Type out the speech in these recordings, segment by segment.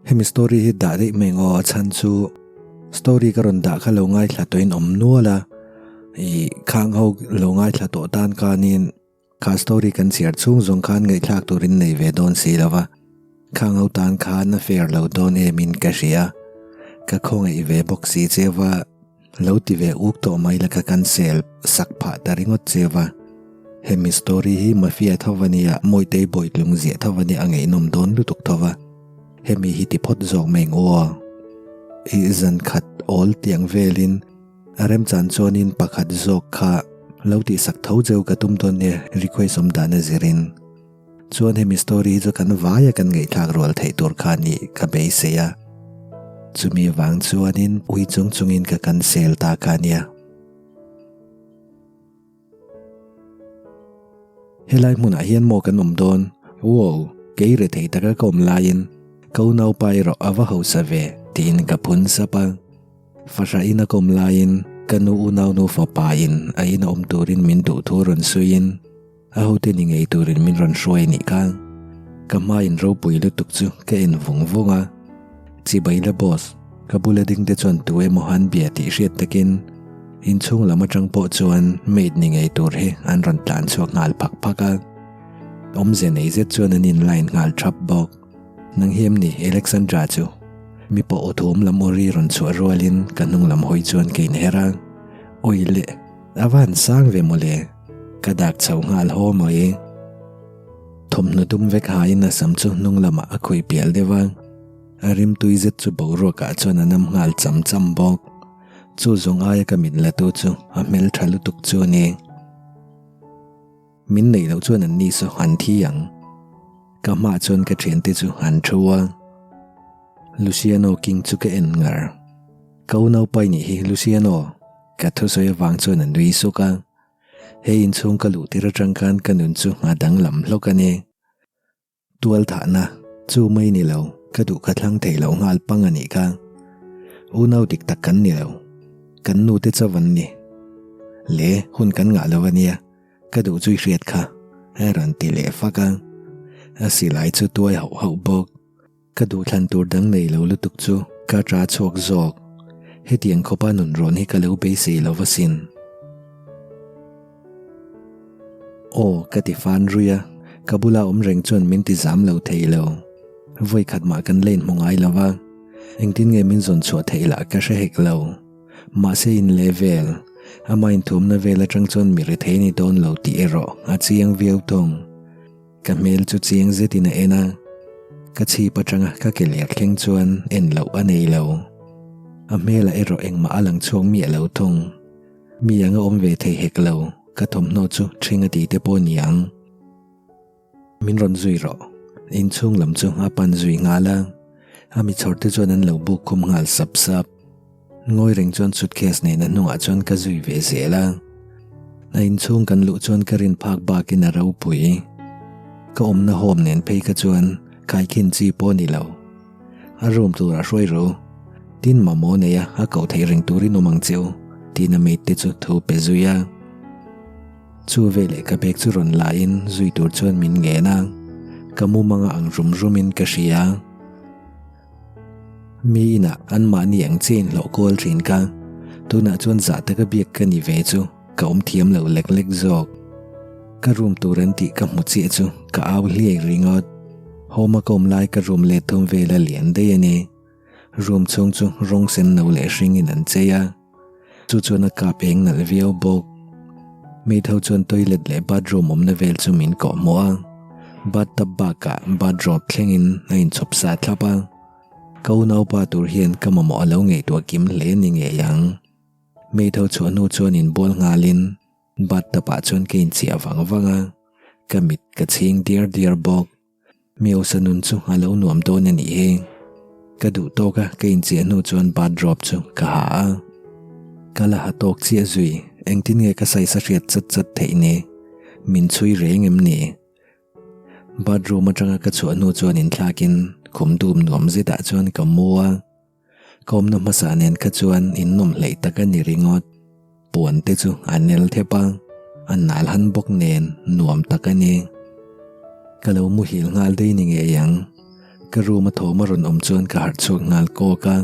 Hemi story hi dah daih mai ang aw, a chhan chu story ka rawn dah kha lo ngaithla tawhin awm nual a, ih khang ho lo ngaithla tawh tan khanin kha story kan chhiar chhung zawng khan ngaihthlak turin nei ve dawn si lo va, khang ho tan khan a fair lo dawn emin ka hria, ka khawngaih ve bawk si che va. Lo ti ve uk tawh mai la ka cancel sak phah ta ringawt che va. Hemi story hi mafia tho a nia, Mawitei Bawitlung ziah tho a nia a ngaihnawm dawn lutuk tho va. Hemi hi ti phawt zawk mai ang aw. I zan khat awl tiang velin a remchan chuanin pakhat zawk kha lo tihsak tho cheu ka tum dawn nia request awm dan a zirin. Chuan hemi story hi chu kan vaia kan ngaihthlak rual theih tur kha ni ka beisei a. Chumi vang chuanin ui chung chungin ka cancel ta kha nia. Helai hmunah hian maw kan awm dawn? Wow! Kei re thei taka ka awm laiin ka unaupa erawh a va hausa ve tiin ka phun sap a. Fahra ina ka awm laiin ka nu unaunu fapa in a ina awm turin min duh thu rawn suiin A hote ni ngei turin min rawn hruai anih kha. Ka hmain ropui lutuk chu ka en vung vung a. Chibai la boss, ka bula ding te chuan tu emaw han bia tih hriat takin inchhung lam atang pawh chuan maid ni ngei tur hi an rawn tlan chhuak nghal phak phak a. Awmze nei zet chuan an in line nghal thap bawk. Nang hi em ni Alexandra chu? Mi pawh aw thum lam awri rawn chhuah rualin ka hnung lam hawi chuan ka inher a. Awi le! A van sang ve mawle, ka dak chho nghal haw mai. Thawmhnaw dum vek haiin a sam chu hnung lamah a khawi pial deuh a, a rim tui zet chu boruakah chuan a nam nghal cham cham bawk. Chu zawng aia ka mit la tu chu a hmel tha lutuk chu a ni. Min neih loh chuan an ni saw an thi ang. Ka hmaah chuan ka thiante chu an thu a. Luciano King chu ka en ngar. Ka unaupa i nih hi Luciano. Ka thusawi avang chuan a nui suk a, he inchhung ka luh tir atang khan ka nun chu a danglam hlawk a ni. Tual thahna chu mai ni lo, ka duh ka thlang thei lo nghal pang a nih kha. Unau dik tak kan ni lo, kan nu te chauh an ni. Le, hun kan ngah lo a nia, ka duh chu i hriat kha, a rawn ti leh fak a. A silai chu tuai hauh hauh bawk. Ka duhthlan tur dang nei lo lutuk chu ka ṭa chhuak zawk. Hetiang khawpa nun rawn hi ka lo beisei lo va sin. Aw, ka ti fan rui a, ka bula awm reng chuan min ti zam lo thei lo. Vawi khat mah kan lane hmu ngai lo va, engtin nge min zawn chhuah theih lah ka hre hek lo. Mahse in leh vel, ama inthumna vel aṭang chuan mi rethei ni dawn lo tih erawh a chiang viau thung. Ka hmel chu chiang zetin a en a, ka chhip atanga ka ke ler thleng chuan en loh a nei lo. A hmelah erawh engmah a lang chhuak miah lo thung. Mi anga awm ve thei hek lo, ka thawmhnaw chu ṭhing a ti te pawh ni ang. Min rawn zui rawh, inchhung lam chu a pan zui nghal a, a mi chhawr te chuan an lo buk khum nghal sap sap. Ngawi reng chuan suitcase nen a hnungah chuan ka zui ve zel a. A inchhung kan luh chuan ka rin phak bakin a ropui. Ka awmna home nen phei kha chuan kaikhin chi pawh ni lo. A room turah hruai ru. Tin mamawh nei a a koh theih reng turin awm ang che u, tiin a mate te chu thu pe zui a. Chu veleh ka bag chu rawn la in zui tur chuan min ngen a. Ka mumanga ang rum rumin ka hria. Mi inah anmahni ang che inhlawh kual thin ka, tunah chuan zah taka biak ka ni ve chu ka awm thiam lo lek lek zawk. Ka room tur an tih ka hmu chiah chu ka au hliai ringawt. Home a ka awm lai ka room let thum vel a lian daih a ni. Room chhung chu rawng sen no leh hringin an chei a, chu chuan a kap eng nalh viau bawk. Maid ho chuan toilet leh bathroom awmna vel chu min kawh hmuh a, bathtub bakah bathrobe thlengin a inchhawp sa thlap a. Ka unaupa tur hian ka mamawh a lo ngaihtuah kim hle ni ngei ang. Maid ho chhuah hnu chuan inbual nghalin bathtub ah chuan ka inchiah vang vang a, ka mit ka chhing diar diar bawk. Miosa nun chu a lo nuam dawn a nih hi. Ka duh tawk a, ka inchiah hnu chuan bathrobe chu ka ha a. Ka la ha tawk chiah zui, engtin nge ka size a hriat chat chat theih ni? Min chhui reng em ni? Bathroom atanga ka chhuah hnu chuan inthlakin khum dum nuam zetah chuan ka mu a. Ka awmna hmasa nen kha chuan innawm hleih tak a ni ringawt. Puan te chu a nel thep a, a nal han bawk nen nuam tak a ni. Ka lo muhil nghal daih ni ngei ang. Ka room a thawm a rawn awm chuan ka harh chhuak nghal kawk a.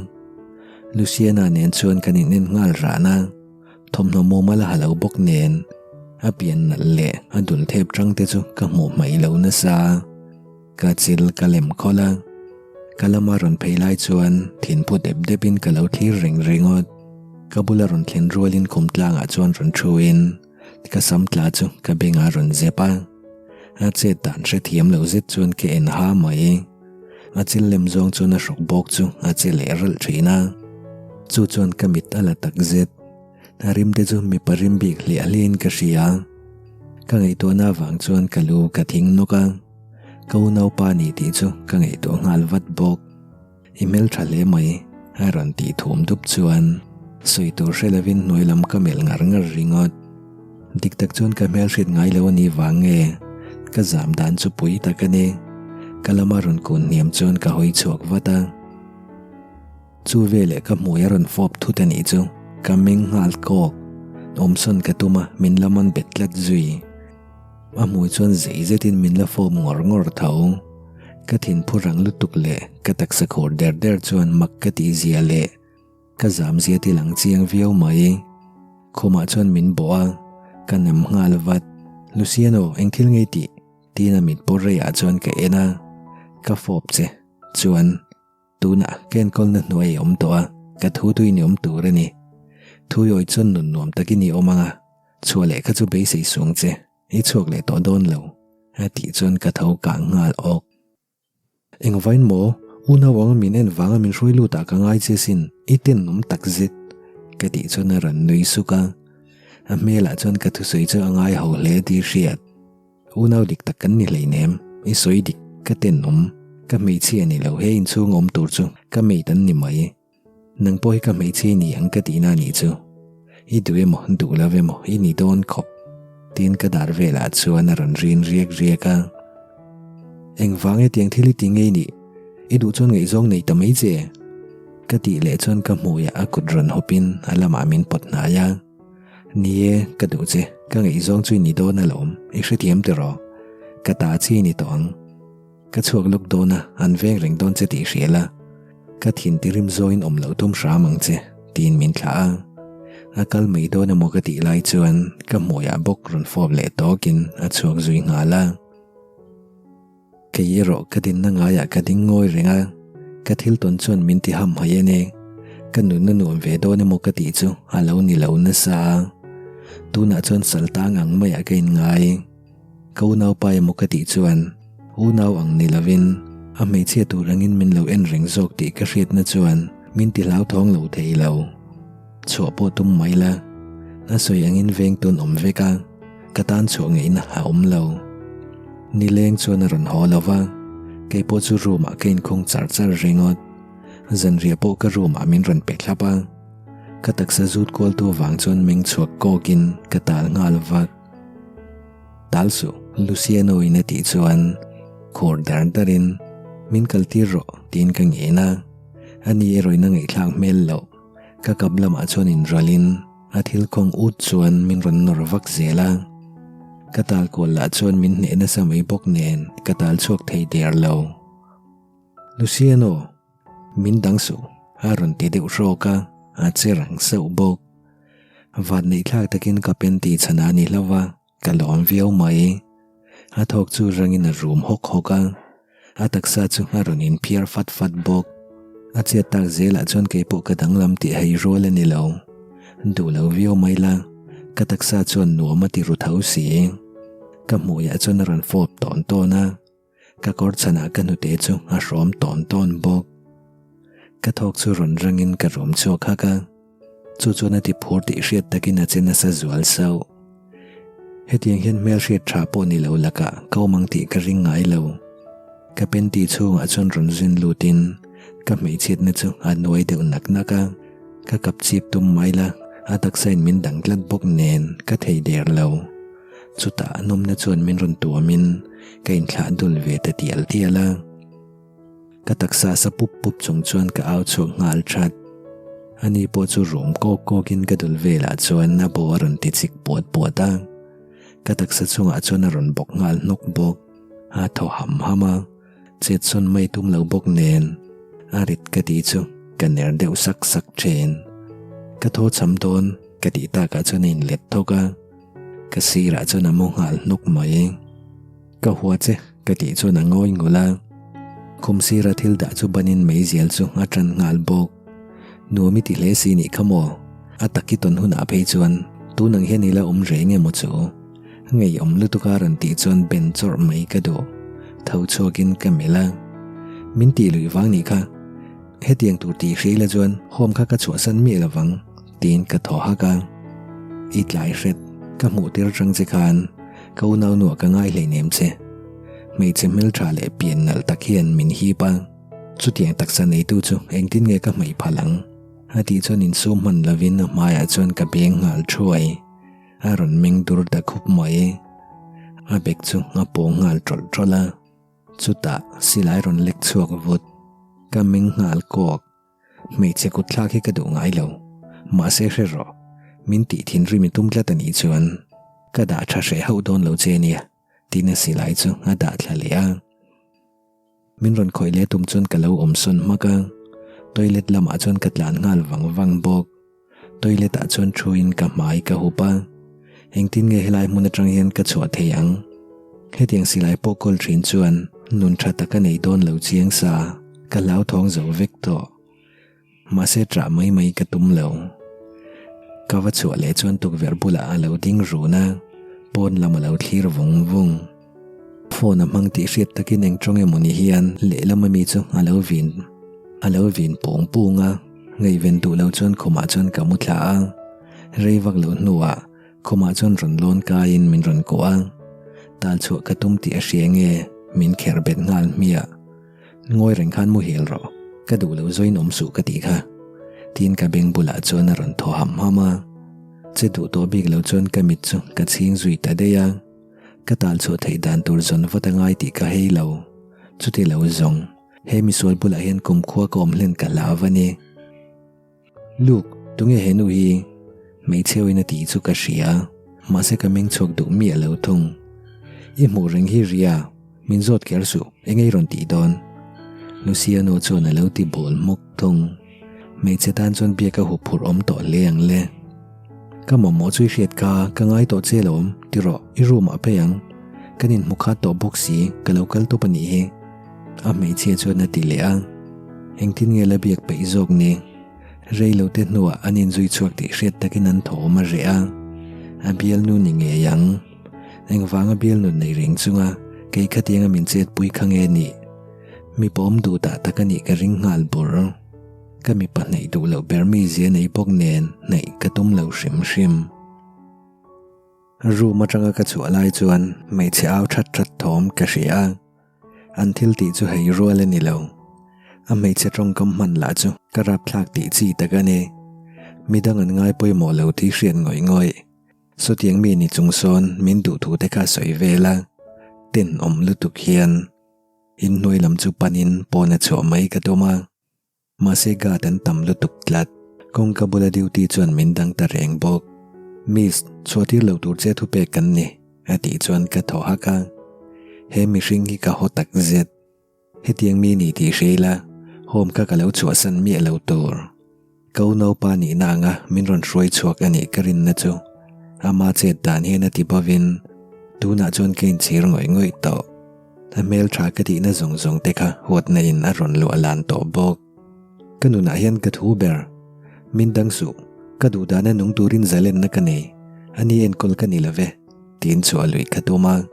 Luciana nen chuan kan in en nghal ran a, thawmhnaw mumal a ha lo bawk nen a pian nalh leh a dul thep tang te chu ka hmuh hmaih lo nasa. Ka chil ka lem khawlh a, ka lama rawn phei lai chuan thinphu dep dep in ka lo thlir reng ringawt. Ka bula rawn thlen rualin khum tlangah chuan rawn thu in ka sam tla chu ka bengah a rawn zep a, a chet dan hrethiam lo zet chuan ka en ha mai. A chil lem zawng chuan a hruk bawk chu a che leh ralh thin a, chu chuan ka mit a la tak zet. A rim te chu mipa rim bik hliah hliahin ka hria. Ka ngaihtuahna avang chuan ka lu ka thing nawk a, ka unaupa ni tih chu ka ngaihtuah nghal vat bawk. I hmeltha hle mai, a rawn tih thum dup chuan sawi tur hre lovin hnuai lam ka melh ngar ngar ringawt. Dik tak chuan ka hmelhriat ngai lo a nih vang nge ka zam dan chu pui tak a ni. Ka lama rawn kun hniam chuan ka hawi chhuak vat a. Chu veleh ka hmui a rawn fawp thut a nih chu ka meng nghal kawk. Awmsawn ka tum a, min la man bet tlat zui. A hmui chuan zei zetin min la fawp ngawr ngawr tho. Ka thinphu rang lutuk leh ka taksa khur der der chuan mak ka tih zia leh ka zam zia ti lang chiang viau mai. Khumah chuan min bawh a, ka nem nghal vat. Luciano, eng thil ngei tih? Tiin a mit pawr reiah chuan ka en a, ka fawp che chuan. Tunah ka enkawlna hnuai i awm tawh a, ka thu tuin i awm tur a ni. Thuiawi chuan nun nuam takin i awm ang a, chhuah leh kha chu beisei suang che, i chhuak leh tawh dawn lo, a tih chuan ka tho kang nghal awk. Engvain maw, unau anga min en vanga min hruai lut ah ka ngai che sin, i tenawm tak zet, ka tih chuan a rawn nui suk a. A hmelah chuan ka thusawi chu a ngai ho hle tih hriat. Unau dik tak kan ni hleinem, i sawi dik, ka tenawm, ka hmeichhia ni lo he inchhung awm tur chu ka mate an ni mai. Nang pawh hi ka hmeichhia i ni ang ka tihna a nih chu. I duh emaw, duh lo emaw i ni dawn khawp. Tiin ka dar velah chuan a rawn rin riak riak a. Engvang hetiang thil i ti ngei nih? I duh chuan ngaihzawng nei ta mai che. Ka tih leh chuan ka hmuiah a kut rawn hawpin a lamah min pawt hnai a. Ni e, ka duh che, ka ngaihzawng chu i ni dawn alawm, i hrethiam tiraw? Ka ta chi i ni tawh ang. Ka chhuak lawk dawn a, an veng reng dawn che tih hria la. Ka thin tirim zawngin awm loh tum hram ang che, tiin min thlah a. A kal mai dawn emaw ka tih lai chuan ka hmuiah bawk rawn fawp leh tawkin a chhuak zui nghal a. Kei erawh ka dinna ngaiah ka ding ngawi reng a, ka thil tawn chuan min ti ham haih a ni. Ka nunna nuam ve dawn emaw ka tih chu a lo ni lo nasa a. Tunah chuan sal tang ang maiah ka inngai. Ka unaupa emaw ka tih chuan unau ang ni lovin a hmeichhia tur angin min lo en reng zawk tih ka hriatna chuan min ti hlauthawng lo thei lo. Chhuah pawh tum mai la, a sawi angin veng tawn awm vek a. Ka tan chhuah ngeihna a awm lo. Nileng chuan a rawn haw lo va, kei pawh chu room ah ka inkhung char char ringawt. Zanriah pawh ka room ah min rawn pe thlap a. Ka taksa zut kual tu vang chuan meng chhuak kawkin ka tal nghal vak. Tal suh, Luciano in a tih chuan khur dar darin min kal tir rawh tiin ka ngen a. Ani erawhin a ngaihthlak hmel loh. Ka kap lamah chuan inrawlhin a thil khawng ut chuan min rawn nawr vak zel a. Ka tal kual lah chuan min hneh nasa mai bawk nen ka tal chhuak thei der lo. Luciano, min dang suh, a rawn ti deuh hrawk a, a che rang sauh bawk. Vanneih thlak takin ka panty chhan a ni hlauh a. Ka lawm viau mai. A thawk chu rangin a rum hawk hawk a, a taksa chu a rawn inphiar fat fat bawk. A chiat tak zelah chuan kei pawh ka danglam tih hei rual a ni lo. Duh lo viau mai la, ka taksa chuan nuam a ti ru tho si. Ka hmuiah chuan a rawn fawp tawn tawn a. Ka kawr chhanah ka hnute chu a hrawm tawn tawn bawk. Ka thawk chu rawn rangin ka rum chhuak hak a, chu chuan a ti phur tih hriat takin a che nasa zual sauh. Hetiang hian hmelhriat tha pawh ni lo lakah ka awm ang tih ka ring ngai lo. Ka panty chhungah chuan rawn zin lutin ka hmeichhiatna chu a nuai deuh nak nak a, ka kap chip tum mai la, a taksain min dang tlat bawk nen ka thei der lo. Chutah a nawmna chuan min rawn tuamin ka inthlah dul ve ta tial tial a. Ka taksa sa pup pup chung chuan ka au chhuak nghal that. Ani pawh chu rum kawk kawkin ka dul velah chuan a bo a rawn ti chik puat puat a. Ka taksa chungah chuan a rawn bawk nghal hnawk bawk. A thaw ham ham a. Chet sawn mai tum lo bawk nen a rit ka tih chu ka ner deuh sak sak thin. Ka thaw cham dawn ka tih takah chuan a inlet thawk a, ka sirah chuan a mu nghal hnawk mai. Ka hua che ka tih chuan a ngawi ngul a, khum sira thil dah chu banin meizial chu a tan nghal bawk. Nuam i ti hle si nih kha maw? A tak i tawn hunah phei chuan tun ang hian ila awm reng emaw chu? Ngeiawm lutuk a rawn tih chuan ben chawrh mai ka duh. Tho chhuakin ka melh a. Min tih luih vang nih kha. Hetiang tur tih hria ila chuan home kha ka chhuahsan miah lovang tiin ka thaw hak a. I tlai hret, ka hmuh tir atang che khan ka unau nuah ka ngai hleinem che. Hmeichhe hmeltha leh pian nalh tak hian min hip a. Chutiang taksa neitu chu engtin nge ka hmaih phal ang? A tih chuan insum hman lovin a hmaiah chuan ka beng nghal thuai. A rawn meng dur ta khup mai. A bek chu a pawng nghal tawlh tawlh a. Chutah silai rawn lek chhuak vut. Ka meng nghal kawk. Hmeichhe kut thlak hi ka duh ngai lo. Mahse hre rawh. Min tih thinrim i tum tlat a nih chuan ka dah tha hreh hauh dawn lo che nia. Tiin a silai chu a dah thla leh a. Min rawn khawih leh tum chuan ka lo awm sawn hmak a, toilet lamah chuan ka tlan nghal vang vang bawk. Toilet ah chuan thuin ka hmai ka hup a, engtin nge helai hmun atang hian ka chhuah thei ang? Hetiang silai pawh kawl thin chuan nun tha tak a nei dawn lo chiang sa, ka hlauthawng zo vek tawh. Mahse ṭah mai mai ka tum lo. Ka va chhuah leh chuan tukverh bulah a lo ding run a, pawn lam a lo thlir vung vung. Phone a hmang tih hriat takin eng tawng emaw ni hian lehlam ami chu a lo vin a lo vin pung pung a, ngaihven duh lo chuan khumah chuan ka mu thla a. Rei vak lo hnuah khumah chuan rawn lawn kaiin min rawn kuah a, tal chhuah ka tum tih a hria nge min kherh bet nghal hmiah. Ngawi reng khan muhil rawh, ka duh lo zawin awm suh ka tih kha. Tiin ka beng bulah chuan a rawn thaw ham ham a. Che duh tawh bik lo chuan ka mit chu ka chhing zui ta daih a. Ka tal chhuah theih dan tur zawn vat a ngai tih ka hei lo. Chuti lo zawng, he misual bulah hian kumkhua ka awm hlen ka hlau a ni. Luke, tunge he nu hi? Hmeichheuin a tih chu ka hria, mahse ka meng chhuak duh miah lo thung. I hmuh reng hi Ria, min zawt kher suh, eng ei rawn tih dawn? Luciano chuan a lo ti bawl hmawk thung. Hmeichhe tan chuan biak a huphurh awm tawh hle ang le. Ka mamawh chu i hriat kha, ka ngai tawh che lawm, ti rawh, i room ah phei ang. Kan inhmu khat tawh bawk si, ka lo kal tawp a nih hi. A hmeichhia chuan a ti leh a, engtin nge la biak peih zawk ni? Rei lo te hnuah an inzui chhuak tih hriat takin an thawm a reh a, a bialnu ni ngei ang. Engvanga bialnu nei reng chunga kei khatianga min chetpui kha nge nih? Mipa awm duh tah tak a nih ka ring nghal bur. Ka mipa hnaih duh loh ber mizia nei bawk nen hnaih ka tum lo hrim hrim. Room atanga ka chhuah lai chuan hmeichhe au that that thawm ka hria a. An thil tih chu hei rual a ni lo. A hmeichhe tawngkam hman lah chu ka rapthlak tih chi tak a ni. Midang an ngai pawimawh lo tih hriat ngawih ngawih. Sawtiang mi ni chung sawn min duh thu te kha sawi vel a, tenawm lutuk hian inhnuai lam chu panin pawn a chhuah mai ka tum a. Mahse guard an tam lutuk tlat. Kawngka bula duty chuan min dang ta reng bawk. Miss, chhuahtir lo tur che thupek kan ni, a tih chuan ka thaw hak a. He mihring hi ka haw tak zet. Hetiang mi ni tih hria ila, home kha ka lo chhuahsan miah lo tur. Ka unaupa nihna anga min rawn hruai chhuak a nih ka rinna chu ama chet dan hian a ti bovin tunah chuan ka inchhir ngawih ngawih tawh. A hmel tha ka tihna zawng zawng te kha huatna in a rawn luah lan tawh bawk. Ka nunah hian ka thu ber. Min dang suh, ka duh dana nung turin zalenna ka nei, ani enkawl ka ni lo ve, tiin chhuah luih ka tum a.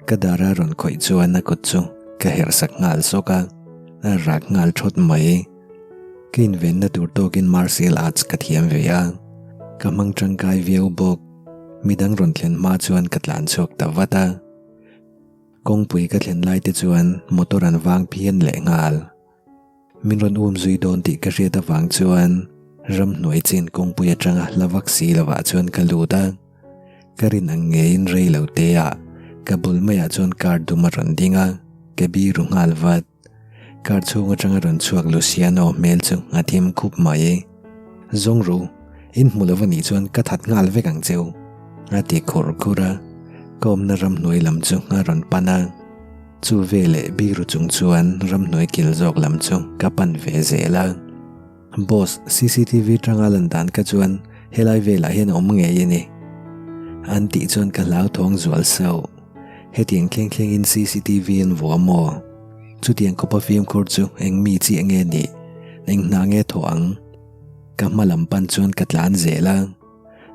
Ka dar a rawn khawih chuan a kut chu ka herh sak nghal sawk a, a rak nghal thawt mai. Ka invenna tur tawkin martial arts ka thiam ve a, ka hmang tangkai viau bawk. Midang rawn thlen hma chuan ka tlan chhuak ta vat a. Kawngpui ka thlen lai te chuan motor an vang phian leh nghal. Min rawn um zui dawn tih ka hriat avang chuan ramhnuai chin kawngpui atanga hla vak si lovah chuan ka lut a. Ka rin ang ngeiin rei lo te ah ka bul maiah chuan car dum a rawn ding a, ka biru nghal vat. Car chhung atanga rawn chhuak Luciano hmel chu a thim khup mai. Zawng ru, in hmu lo anih chuan ka that nghal vek ang cheu, a ti khur khur a, ka awmna ramhnuai lam chu a rawn pan a. Chu veleh biru chung chuan ramhnuai kil zawk lam chu ka pan ve zel a. Boss, cctv tanga lan dan kha chuan helai velah hian a awm ngei a ni. An tih chuan ka hlauthawng zual sauh. Hetiang thleng thlengin cctv an vuah maw? Chutiang khawpa fimkhur chu eng mi chiah nge nih? Eng hna nge thawh ang? Ka hma lam pan chuan ka tlan zel a.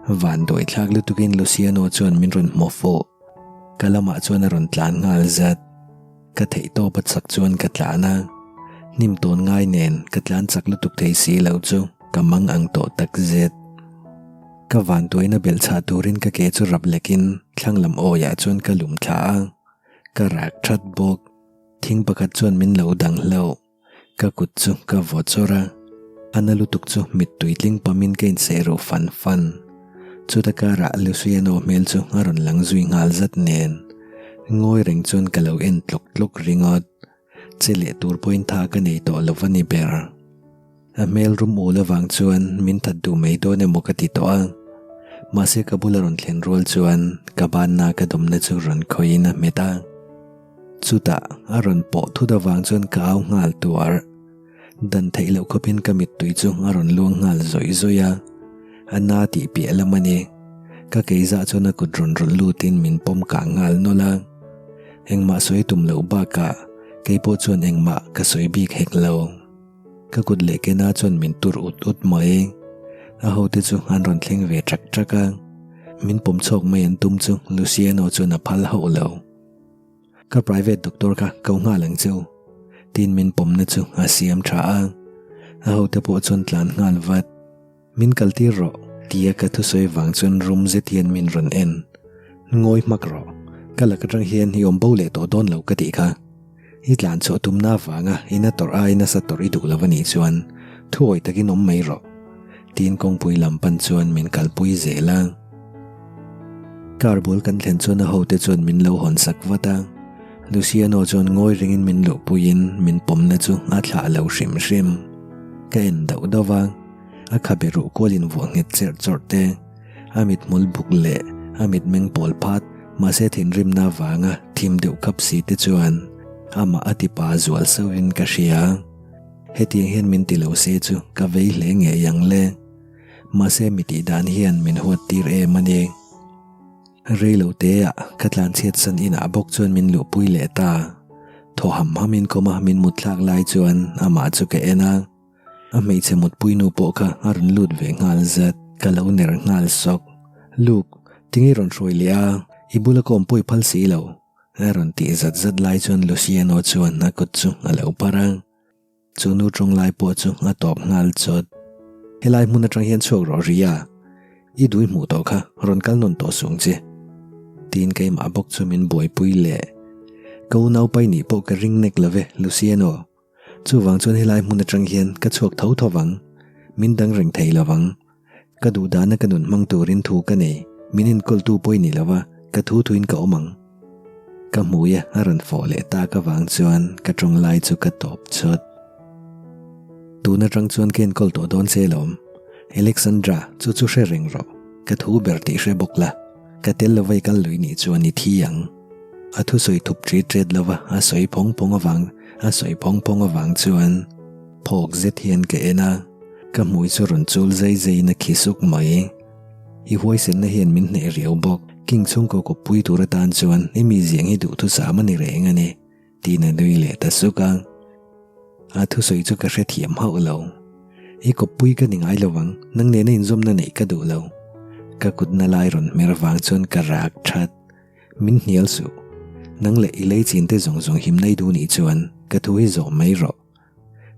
Van dawi thlak lutukin Luciano chuan min rawn hmu fuh. Ka lamah chuan a rawn tlan nghal zat. Ka theih tawp a chak chuan ka tlan a. Hnim tawn ngai nen ka tlan chak lutuk thei si lo chu ka mang ang tawh tak zet. Ka vantuaina belh chhah turin ka ke chu rap lekin thlang lam awiah chuan ka lum thla a. Ka rak that bawk. Thing pakhat chuan min lo dang hlauh. Ka kut chu ka vaw chawr a, a na lutuk chu mittui tling pamin ka inseh ruh fan fan. Chuta karah Luciano hmel chu a rawn lang zui nghal zat nen ngawi reng chuan ka lo en tlawk tlawk ringawt. Che leh tur pawhin tha ka nei tawh lo va ni ber. A hmel rum ul avang chuan min that duh mai dawn emaw ka ti tawh a. Mahse ka bula rawn thlen rual chuan ka banna ka dawmna chu rawn khawihin a hmet a. Chutah a rawn pawh thut avang chuan ka au nghal tuar. Dan theih loh khawpin ka mittui chu a rawn luang nghal zawih zawih a. A na tih piah lam a ni. Ka keizah chuan a kut rawn rawlh lutin min pawm kah nghal nawlh a. Engmah sawi tum loh bakah keipawh chuan engmah ka sawi bik hek lo. Ka kut leh kena chuan min tur ut ut mai. A hote chu an rawn thleng ve ṭak ṭak a. Min pawm chhawk mai an tum chu Luciano chuan a phal hauh lo. Ka private doctor kha ko nghal ang cheu. Tin min pawmna chu a siam tha a. A hote pawh chuan tlan nghal vat. Min kal tir rawh tia ka thusawi vang chuan rum zet hian min rawn en. Ngawi hmak rawh. Ka lak atang hian i awm bo leh tawh dawn lo ka tih kha. I tlan chhuah tumna avanga ina tawrh ai nasa tawrh i duh lo a nih chuan thuawi takin awm mai rawh. Tiin kawngpui lam pan chuan min kalpui zel a. Car bul kan thlen chuan a hote chuan min lo hawn sak vat a. Luciano chuan ngawi ringin min luhpuiin min pawmna chu a thlah lo hrim hrim. Ka en dauh dauh a, a khabe ruh kualin vuah nghet cherh chawrh te. A mithmul buk leh a mitmeng pawl phat mahse thinrimna avanga thim deuh khap si te chuan amah a ti pa zual sauhin ka hria. Hetiang hian min ti lo se chu ka vei hle ngei ang le. Mahse mi tih dan hian min huat tir em a ni. Rei lo te ah ka tlan chhiat san inah bawk chuan min luhpui leh ta. Thaw ham hamin kawma min mut thlak lai chuan amah chu ka en a. A hmeichhe mutpui nu pawh kha a rawn lut ve nghal zat, ka lo ner nghal sawk. Luke, tinge rawn hruai leh a, i bula ka awmpui phal si lo? A rawn tih zat zat lai chuan Luciano chuan a kut chu a lo par a. Chu nu tawng lai pawh chu a tawp nghal chawt. Helai hmun atang hian chhuak rawh Ria, i dui hmuh tawh kha rawn kal nawn tawh sung che. Tiin keimah bawk chu min buaipui leh. Ka unaupai nih pawh ka ring nek lo ve Luciano. Chuvang chuan helai hmun atang hian ka chhuak tho tho vang, min dang reng thei lo vang. Ka duh dana ka nun hmang turin thu ka nei, min enkawltu pawh i ni lo va, ka thu thuin ka awm ang. Ka hmui a a rawn fawh leh tak avang chuan ka tawng lai chu ka tawp chawt. Tun atang chuan ka enkawl tawh dawn che lawm. Alexandra, chu chu hre reng rawh. Ka thu ber tih hre bawk la. Ka tel lova i kal lui nih chuan i thi ang. A thusawi thup ṭit ṭet lova a sawi phawng phawng avang a sawi phawng phawng avang chuan phawk zet hian ka en a, ka hmui chu rawn chul zai zaiin a khi suk mai. I huaisenna hian min hneh riau bawk, King chhungkaw kawppui tur atan chuan i miziang hi duhthusam a ni reng a ni. Tiin a nui leh ta suk a. A thusawi chu ka hrethiam hauh lo. I kawppui ka ni ngai lo ang, nang nena inzawmna neih ka duh lo. Ka kutna lai rawn hmer vang chuan ka rak that. Min hnial suh. Nang leh i lei chin te zawng zawng him nai duh nih chuan ka thu hi zawh mai rawh.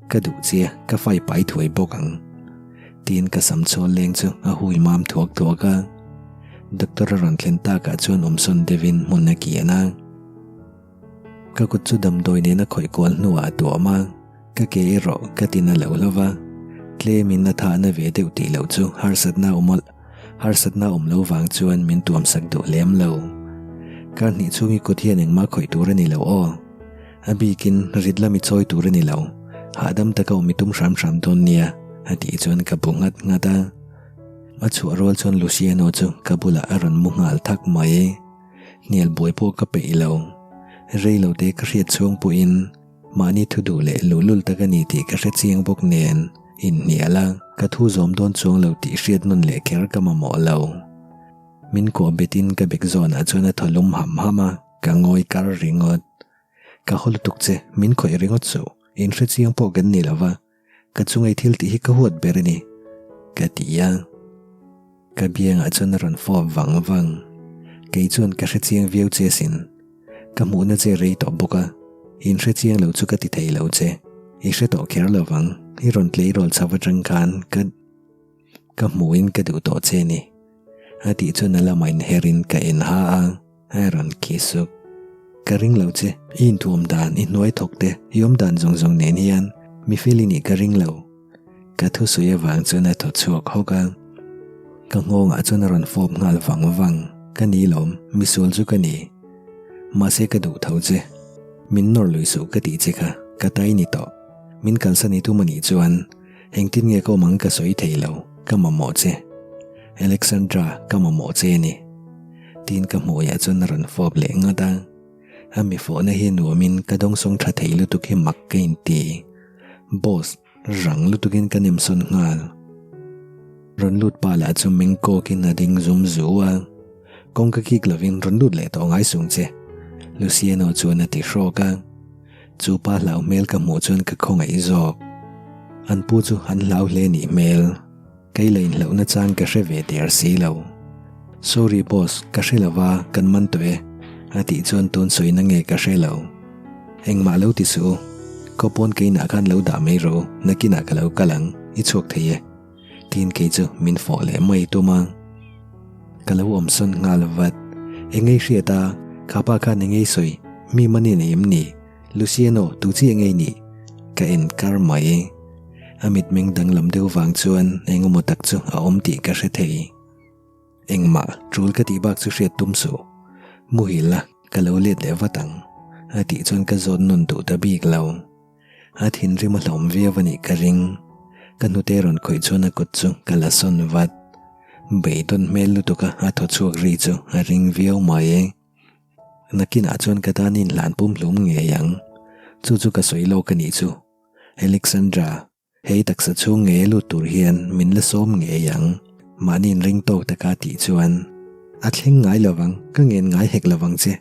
Ka duh che, ka fai pai thuai bawk ang. Tiin ka sam chhawl leng chu a hui mam thuak thuak a. Doctor a rawn thlen takah chuan awmsawn deuhin hmun a kian a. Ka kut chu damdawi nena khawih kual hnuah a tuam a, ka ke erawh ka tin a lo hlo va, tlemin a thahna ve deuh tih loh chu harsatna awm awlh, harsatna awm lo vang chuan min tuam sak duh lem lo. Kar hnih chhung i kut hian engmah khawih tur a ni lo aw. A bikin rit lam i chawi tur a ni lo, hahdam taka awm i tum hram hram dawn nia, a tih chuan ka bu nghat nghat a. A chhuah rual chuan Luciano chu ka bulah a rawn mu nghal thak mai. Hnial buai pawh ka peih lo. Rei lo te ka hriat chhung pawhin mahni thu duh leh luhlul tak a ni tih ka hre chiang bawk nen inhnial a, ka thu zawm dawn chuang lo tih hriat nawn leh kher ka mamawh lo. Min kuah betin ka bek zawnah chuan a thaw lum ham ham a, ka ngawi kar ringawt. Ka haw lutuk che, min khawih ringawt suh, inhre chiang pawh kan ni lo va. Ka chungai thil tih hi ka huat ber a ni, ka ti a. Ka biangah chuan a rawn fawp vang vang. Kei chuan ka hre chiang viau che asin. Ka hmuhna che rei tawh bawk a, in hre chiang lo chu ka ti thei lo che. I hre tawh kher lo vang, i rawn tleirawl chho atang khan ka ka hmuhin ka duh tawh che ni. A tih chuan a lamah inherin ka en ha a, a rawn khi suk. Ka ring lo che, i inthuam dan, i hnuai thawk te, i awm dan zawng zawng nen hian mi fel i nih ka ring lo. Ka thusawi avang chuan a thaw chhuak hawk a. Ka nghawngah chuan a rawn fawp nghal vang vang, ka ni lawm, misual chu ka ni. Mahse ka duh tho che. Min nawr lui suh ka tih che kha, ka tai ni tawh. Min kalsan i tum a nih chuan Engtin nge ka awm ang ka sawi thei lo, ka mamawh che. Alexandra, ka mamawh che a ni. Tiin ka hmuiah chuan a rawn fawp leh nghat a. A mi fawhna hi nuamin ka dawngsawng tha thei lutuk hi mak ka inti. Boss, rang lutukin ka nemsawn nghal. Rawn lut pa lah chu meng kawkin a ding zum zu a. Kawngka kik lovin rawn lut leh tawh ngai sung che, Luciano chuan a ti hrawk a. Chu pa hlau hmel ka hmuh chuan ka khawngaih zawk. An pu chu an hlau hle nih hmel. Kei la inhlauhna chang ka hre ve der si lo. Sorry boss, ka hre lo va, kan man tawh e. A tih chuan tun sawina nge ka hre lo. Engmah lo ti suh u. Kaw pawn keinah khan lo dah mai rawh u, nakinah ka lo kal ang, i chhuak thei e. Tiin kei chu min fawh leh mai tum a. Ka lo awm sawn nghal vat. Engei hriat a, kha pa khan engei sawi, mi mani nei em ni? Luciano, tu chi engei nih? Ka en kar mai. A mitmeng danglam deuh vang chuan engemaw tak chu a awm tih ka hre thei. Engmah tul ka tih bak chu hriat tum suh. Muhil la, ka lo let leh vat ang. A tih chuan ka zawt nawn duh ta bik lo. A thinrim a hlawm viau a nih ka ring. Ka hnute rawn khawih chuan a kut chu ka la sawn vat. Beidawn hmel lutuk a a thaw chhuak ri chu a ring viau mai. Nakinah chuan ka tan inhlan pum hlum ngei ang. Chu chu ka sawi lawk a nih chu. Alexandra. Hei taksa chhung ngei a lut tur hian min la sawm ngei ang. Mahni inring tawk taka tih chuan a thleng ngai lovang, ka ngen ngai hek lovang che.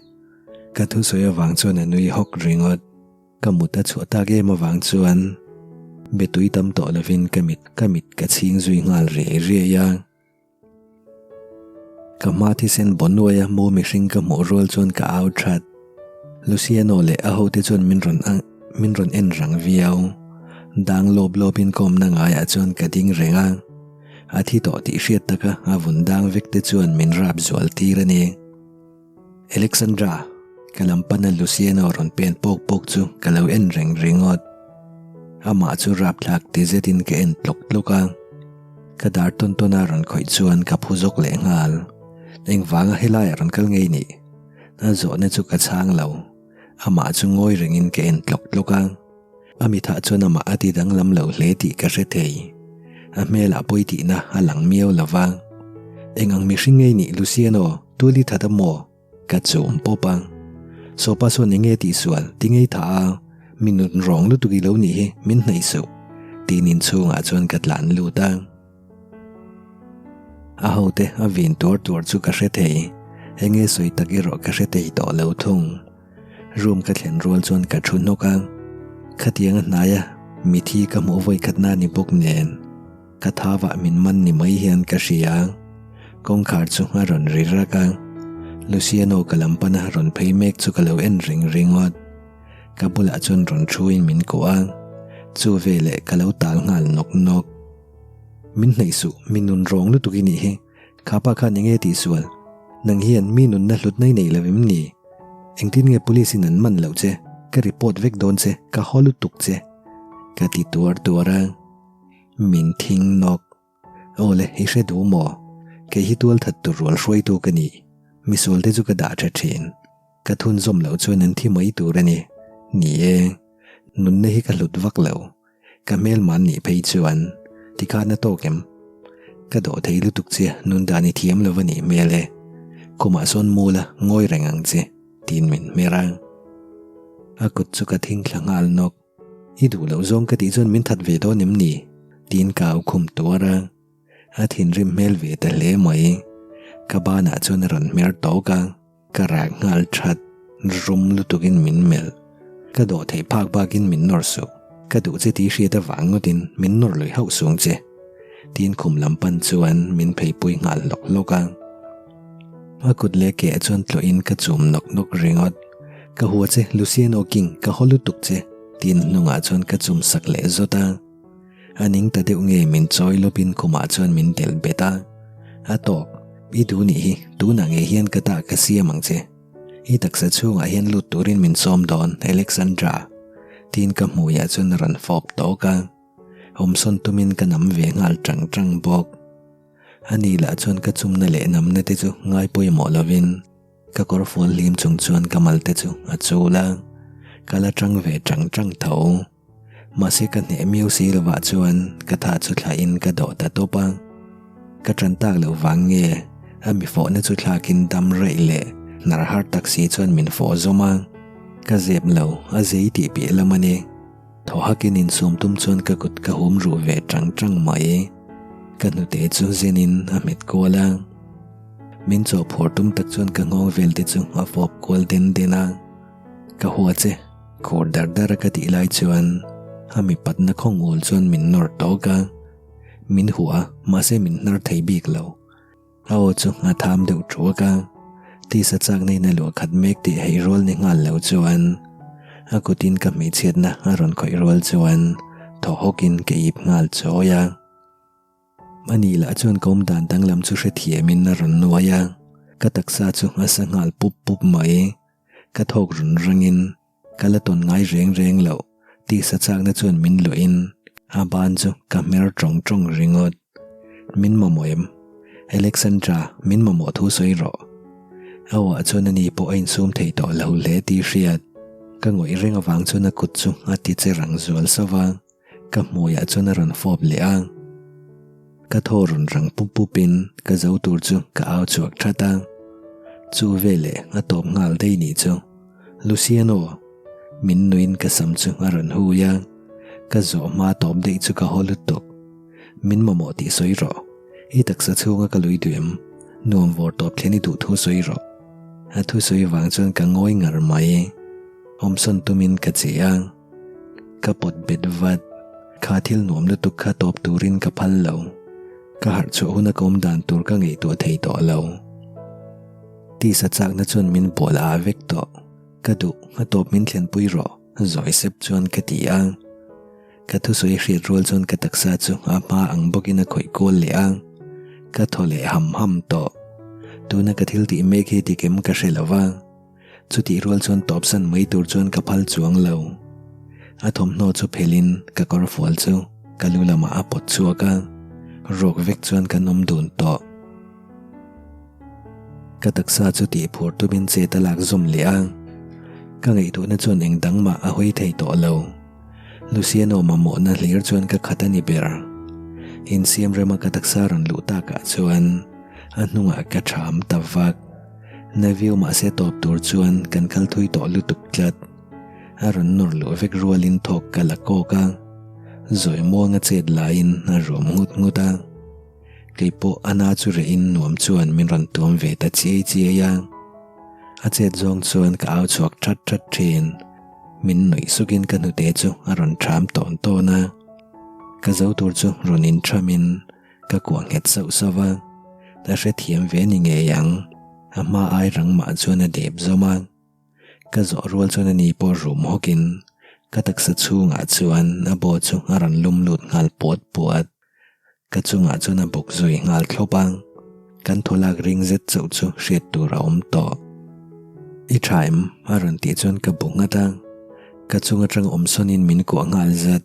Ka thusawi avang chuan a nui hawk ringawt. Ka mut a chhuah tak em avang chuan be tui tam tawh lovin ka mit ka mit ka chhing zui nghal riai riai a. Ka hma thisen baw nuaia mu mihring ka hmuh rual chuan ka au that. Luciano leh a hote chuan min rawn min rawn en rang viau. Dang lawp lawpin ka awmna ngaiah chuan ka ding reng a. A thi tawh tih hriat taka a vun dang vek te chuan min rap zual tir a ni. Alexandra, ka lam pana Luciano rawn pen pawk pawk chu ka lo en reng ringawt. Amah chu rapthlak ti zetin ka en tlawk tlawk a. Ka dar tawn tawn a rawn khawih chuan ka phu zawk leh nghal. Engvanga helaiah rawn kal ngei nih? A zawhna chu ka chhang lo. Amah chu ngawi rengin ka en tlawk tlawk a. A mithah chuan amah a ti danglam lo hle tih ka hre thei. A hmelah pawi tihna a lang miau lo va. Eng ang mihring ngei nih Luciano, tual i that a maw? Ka chum pawp a. Sawpa sawn eng nge tihsual, ti ngei tha a, mi nun rawng lutuk i lo nih hi min hnaih suh, tiin inchhungah chuan ka tlan lut a. A hote a vin tuar tuar chu ka hre thei, eng nge sawi tak erawh ka hre thei tawh lo thung. Room ka thlen rual chuan ka thu hnawk a, khatiang a hnaia mithi ka hmuh vawi khatna ni bawk nen ka thavah min man ni mai hian ka hria. Kawngkhar chu a rawn ri rak a, Luciano ka lam pana rawn phei mek chu ka lo en ring ringawt. Ka bulah chuan rawn thuin min kuah a, chu veleh ka lo tal nghal nawk nawk. Min hnaih suh, mi nun rawng lutuk i nih hi. Kha pa khan enge tihsual? Nang hian mi nunna hlutna i nei lo em ni? Engtin nge police in an man loh che? Ka report vek dawn che, ka haw lutuk che. Ka ti tuar tuar a. Min thing nawk. Aw le, i hre duh maw? Kei hi tual that tur rual hruaitu ka ni. Misual te chu ka dah tha thin. Ka thunzawm loh chuan an thi mai tur a ni. Ni e, nunna hi ka hlut vak lo. Ka hmel man nih phei chuan tikhan a tawk em? Ka dawh thei lutuk che nun dan i thiam lo a nih hmel e. Khumah sawn mul a ngawi reng ang che tiin min hmer a. A kut chu ka thing thla nghal nawk. I duh loh zawng ka tih chuan min that ve dawn em ni? Tiin ka au khum tuar a. A thinrim hmel ve ta hle mai. Ka banah chuan a rawn hmer tawk a, ka rak nghal that. Rum lutukin min melh. Ka dawh theih phak bakin min nawr suh. Ka duh che tih hriat avang ngawtin min nawr lui hauh sung che. Tiin khum lam pan chuan min pheipui nghal hlawk hlawk a. A kut leh ke ah chuan tlawhin ka chum nawk nawk ringawt. Ka hua che Luciano King, ka haw lutuk che. Tiin hnungah chuan ka chum sak leh zawt a. A ning ta deuh nge min chawi lawpin khumah chuan min delh bet a. A tawk, i duh nih hi, tunah ngei hian ka tah ka siam ang che. I taksa chhungah hian lut turin min sawm dawn, Alexandra. Tiin ka hmuiah chuan a rawn fawp tawk a. Awmsawn tumin ka nam ve nghal tang tang bawk. Ani lah chuan ka chumna leh namna te chu ngai pawimawh lovin ka kawr fual hlim chung chuan ka mal te chu a chul a. Ka la tang ve tang tang tho. Mahse ka hneh miau si lovah chuan ka tha chu thlahin ka dawh ta tawp a. Ka ṭan tak loh vang nge a mi fawhna chu thlakin dam raih leh hnar har tak si chuan min fawh zawm a. Ka zep lo, a zei tih piah lam a ni. Thaw hakin insum tum chuan ka kut ka hum ruh ve ṭang ṭang mai. Ka hnute chu zenin a hmet kual a. Min chawhphawr tum tak chuan ka nghawng vel te chu a fawp kual den den a. Ka hua che, khur dar dar a ka tih lai chuan a mipatna khawng ul chuan min nawr tawk a, min huh a mahse min hnar thei bik lo. A aw chu a tham deuh thuak a, tisa chakna in a luah khat mek tih hei rual ni nghal lo chuan a kutin ka hmeichhiatna a rawn khawih rual chuan thaw hawkin ka ip nghal chawi a. Ani lah chuan ka awmdan danglam chu hrethiamin a rawn nuai a, ka taksa chu a sa nghal pup pup mai. Ka thawk run rangin ka la tawn ngai reng reng loh tisa chakna chuan min luahin a ban chu ka hmer tawng tawng ringawt. Min mamawh em? Alexandra, min mamawh thu sawi rawh. A awah chuan ani pawh a insum thei tawh lo hle tih hriat. Ka ngawih reng avang chuan a kut chu a ti che rang zual sauh va. Ka hmuiah chuan a rawn fawp leh a, ka thaw rawn rang pup pupin ka zo tur chu ka au chhuak that a, chu veleh a tawp nghal daih nih chu Luciano min nuiin ka sam chu a rawn hui a, ka zawh hma tawp daih chu ka haw lutuk, min mamawh tih sawi rawh, i taksa chhunga ka lui duh em, nuam vawr tawp thlen i duh thu sawi rawh a thusawi vang chuan ka ngawi ngar mai, awmsawn tumin ka che a. Ka pawt bet vat. Kha thil nuam lutuk kha tawp turin ka phal lo. Ka harh chhuah huna ka awm dan tur ka ngaihtuah thei tawh lo. Tisa chakna chuan min bual a vek tawh. Ka duh, a tawp min thlenpui rawh, zawi sep chuan ka ti a. Ka thusawi hriat rual chuan ka taksa chu a hma ang bawkin a khawih kual leh a. Ka thaw leh ham ham tawh. Tuna ka thil tih mek hi dik em ka hre lo va. Chutih rual chuan tawpsan mai tur chuan ka phal chuang lo. A thawmhnaw chu phelhin ka kawr fual chu ka lu lamah a pawt chhuak a, ruak vek chuan kan awm dun tawh. Ka taksa chu tih phur tumin chet a lak zawm leh a, ka ngaihtuahna chuan eng dang mah a hawi thei tawh lo. Luciano mamawhna hlir chuan ka khat a ni ber. Insiam rema ka taksa rawn luh takah chuan a hnungah ka ṭham ta vak. Navio mahse tawp tur chuan kan kal thui tawh lutuk tlat. A rawn nawr luh vek rualin thawk ka la kawk a, zawi muanga chet laiin a ruam ngut ngut a. Kei pawh a na chu rehin nuam chuan min rawn tuam ve ta chiai chiai a. A chet zawng chuan ka au chhuak that that thin. Min nuih sukin ka hnute chu a rawn ṭham tawn tawn a. Ka zo tur chu rawn inṭhamin Ka kuah nghet sauh sauh a, a hrethiam ve ni ngei ang, a hma ai rang mah chuan a dep zawm a. Ka zawh rual chuan ani pawh rum hawkin ka taksa chhungah chuan a baw chu a rawn lum lut nghal puat puat. Ka chungah chuan a bawk zui nghal thlawp a, kan thaw lak ring zet chauh chu hriat tur a awm tawh. I tha em? a rawn tih chuan ka bu nghat a, ka chung atang awm sawnin min kuah nghal zat.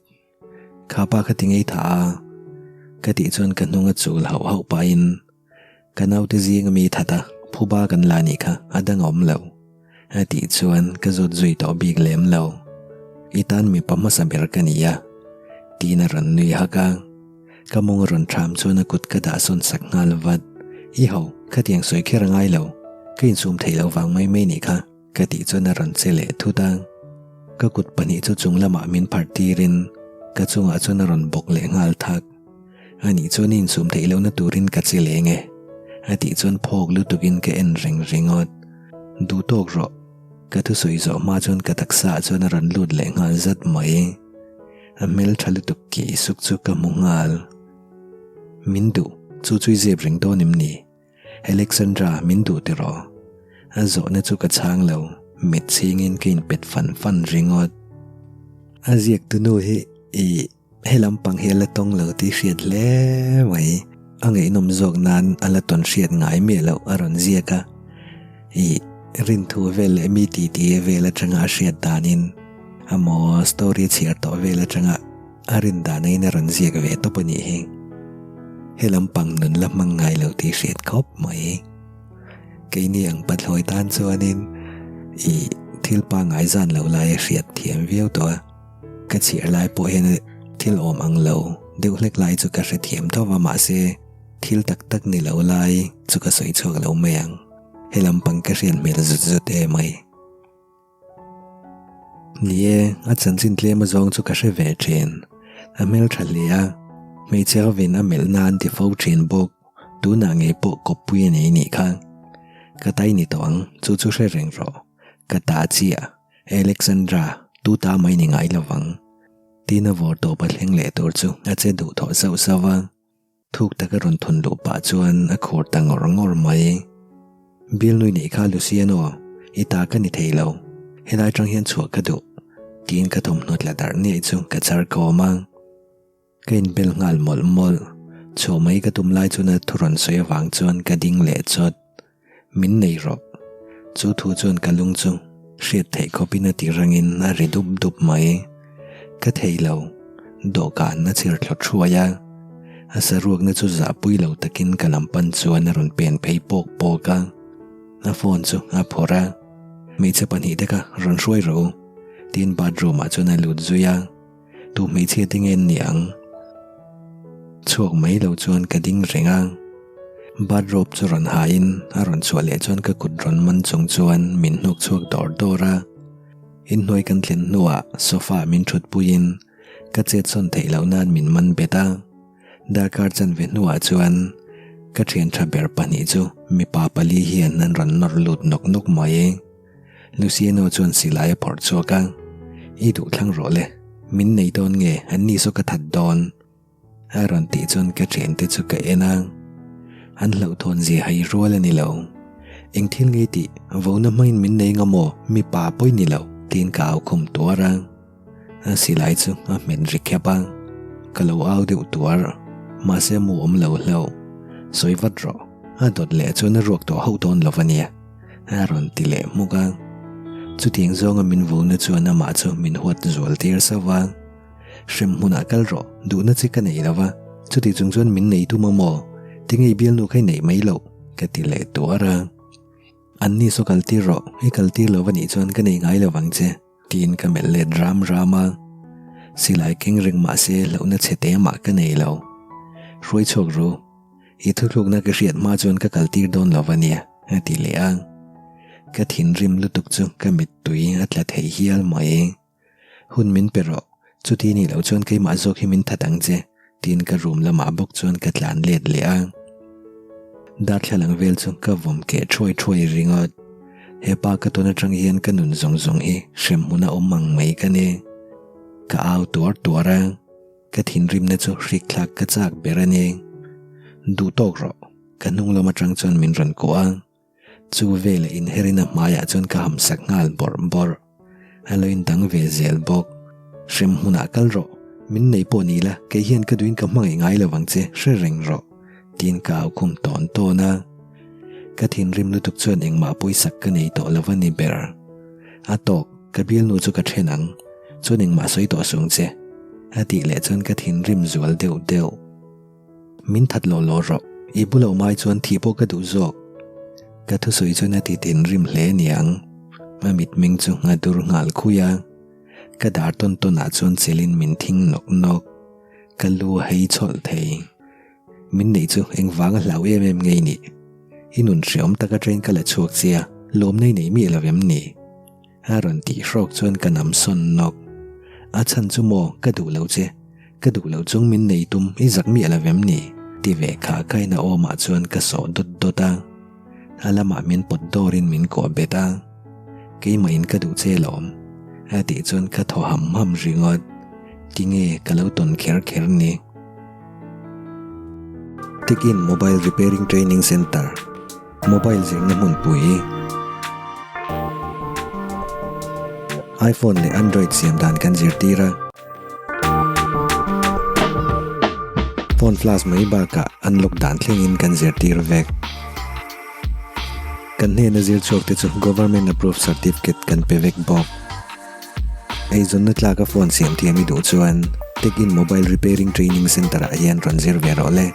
Kha pa kha ti ngei tha a, ka tih chuan ka hnung a chul hauh hauh pahin ka naute zing ami that a, phuba kan la nih kha a dang awm lo a tih chuan ka zawt zui tawh bik lem lo. I tan mipa hmasa ber ka ni a, tiin a rawn nui hak a, ka mawng a rawn ṭham chuan a kut ka dah sawn sak nghal vat. I ho, khatiang sawi kher a ngai lo, ka insum theih loh vang mai mai nih kha. Ka tih chuan a rawn che leh thut a. Ka kut pahnih chu chung lamah min phar tirin ka chungah chuan a rawn bawk leh nghal thak. Anih chuan i insum theih lohna turin ka che leng e, a tih chuan phawk lutukin ka en reng ringawt. Duh tawk rawh. Ka thusawi zawh hma chuan ka taksa ah chuan a rawn lut leh nghal zat mai. A hmel tha lutuk kih suk chu ka hmu nghal. Min duh, chu chu i zep reng dawn em ni? Alexandra min duh tiraw? A zawhna chu ka chhang lo, mit chhingin ka inpet fan fan ringawt. A ziak tunu hi i he lampang hi a la tawng lo tih hriat hle mai. A ngaihnawm zawk nan a la tawn hriat ngai miah loh a rawn ziak a. I rinthu vel leh mi titi vel atanga a hriat danin amaw story chhiar tawh vel atanga A rin dana in a rawn ziak ve tawp a nih hi. He lampang nun la hmang ngai lo tih hriat khawp mai. Keini ang pathlawi tan chuanin i thil pangngai zan lo lai a hriat thiam viau tawh a. Ka chhiar lai pawh hian thil awm ang lo deuh hlek lai chu ka hrethiam tho va mahse thil tak tak ni lo lai chu ka sawi chhuak lo mai ang. He lampang ka hriat hmel zut zut em ai. Ni e, a chanchin tlem azawng chu ka hre ve thin. A hmeltha hle a, hmeichhe hovin a melh nan ti fo thin bawk. Tunah ngei pawh kawppui a nei nih kha. Ka tai ni tawh ang, chu chu hre reng rawh. Ka ta chiah, Alexandra, tu ta mai ni ngai lovang. Tiin a vawr tawp a thleng leh tur chu a che duh thawh sauh sauh a. Thuk taka rawn thun luh pah chuan a khur ta ngawr ngawr mai. Bialnui neih kha Luciano, i ta ka ni thei lo. Helai atang hian chhuah ka duh. Tiin ka thawmhnaw tla darh niaih chu ka char kawm a. Ka inbel nghal mawlh mawlh. Chhuah mai ka tum lai chuan a thu rawn sawi avang chuan ka ding leh chawt. Min nei rawh. Chu thu chuan ka lung chu hriat theih khawpin a ti rangin a ri dup dup mai. Ka thei lo. Dawhkan a chhir thlawt hruai a. A saruakna chu zahpui lo takin ka lam pan chuan a rawn pen phei pawk pawk a. A phone chu a phawrh a. Hmeichhe pahnihte kha rawn hruai rawh u. Tiin bathroom ah chuan a lut zui a. Tu hmeichhia te nge an ni ang? Chhuak mai lo chuan ka ding reng a. Bathrobe chu rawn hain a rawn chhuah leh chuan ka kut rawn man chung chuan min hnuk chhuak dawr dawr a. Inhnuai kan thlen hnuah sofa ah min thut puiin ka chet sawn theih loh nan min man bet a. Darkar chanve hnuah chuan ka thian tha ber pahnih chu mipa pali hian an rawn nawr lut nawk nawk mai. Luciano chuan silai a phawrh chhuak a, I duh thlang rawh le, min nei dawn nge an ni saw ka that dawn? A rawn tih chuan ka thiante chu ka en a, an hlauhthawn zia hai rual a ni lo. Eng thil nge tih vona hmangin min nei nga maw mipa pawi ni lo tiin ka au khum tuar a. A silai chu a hmet ri khep a, ka lo au deuh tuar, mahse mu awm lo hlauh. Sawi vat rawh, a dawt leh chuan a ruak tawh hauh dawn lo a nia, a rawn ti leh hmuk a. Chutiang zawnga min vuna chuan amah chu min huat zual tir sauh va. Hrem hmunah kal rawh, duhna che ka nei lo va, chuti chung chuan min nei tum a maw? Tinge i bialnu kha i neih mai loh? ka ti leh tuar a. An ni saw kal tir rawh, i kal tir lo va nih chuan ka nei ngai lo vang che. Tiin ka melh let ram ram a, silai keng reng mah se hlauhna chhe te mah ka nei lo. Hruai chhuak ru, i thuthlukna ka hriat hma chuan ka kal tir dawn lo va nia, a ti leh a. Ka thinrim lutuk chu ka mittui a tla thei hial mai. Hun min pe rawh, chuti nih loh chuan keimah zawk hi min that ang che. Tiin ka room lamah bawk chuan ka tlan let leh a. Darthlalang vel chu ka vawm keh thuai thuai ringawt. Hepa ka tawn atang hian ka nun zawng zawng hi hrem hmun a awm ang mai ka ni. Ka au tuar tuar a, ka thinrimna chu hrik thlak ka chak ber a ni. Duh tawk rawh, ka hnung lam atang chuan min rawn kuah a. Chu veleh inherina hmaiah chuan ka hamsak nghal bawrh bawrh. A lo indang ve zel bawk. Hrem hmunah kal rawh, min nei pawh ni la, kei hian ka duhin ka hmangaih ngai lo vang che, hre reng rawh, tiin ka au khum tawn tawn a. Ka thinrim lutuk chuan engmah pawisak ka nei tawh lo va ni ber. A tawk, ka bialnu chu ka then ang, chuan engmah sawi tawh sung che, a tih leh chuan ka thinrim zual deuh deuh. Min that lawh lawh rawh, i bulah awm ai chuan thih pawh ka duh zawk. Ka thusawi chuan a ti tinrim hle niang. A mitmeng chu a dur nghal khui a, ka dar tawn tawn ah chuan chelin min thing nawk nawk. Ka lu a hei chhawlh thei. Min neih chu engvanga hlau em em ngei nih? I nun hreawm tak atangin ka la chhuak che a, lawmna i nei miah lo em ni? A rawn tih hrawk chuan ka nam sawn nawk. A chhan chu maw ka duh lo che, ka duh lo chung min nei tum i zak miah lo vem ni? Ti ve kha khain a awmah chuan ka sawh dawt dawt a. A lamah min pawt dawrin min kawh bet a. Keimah in ka duh che lawm. A tih chuan ka thaw ham ham ringawt. Tinge ka lo tawn kher kher ni? Tekin Mobile Repairing Training Centre. Mobile zirna hmunpui iPhone leh Android siam dan kan zirtir a. Phone flash mai bakah unlock dan thlengin kan zirtir vek. Kan hnena zir chhuak te chu Government approved certificate kan pe vek bawk. Eizawnna tlaka phone siam thiam i duh chuan Tech-in Mobile Repairing Training Centre ah hian rawn zir ve rawh le.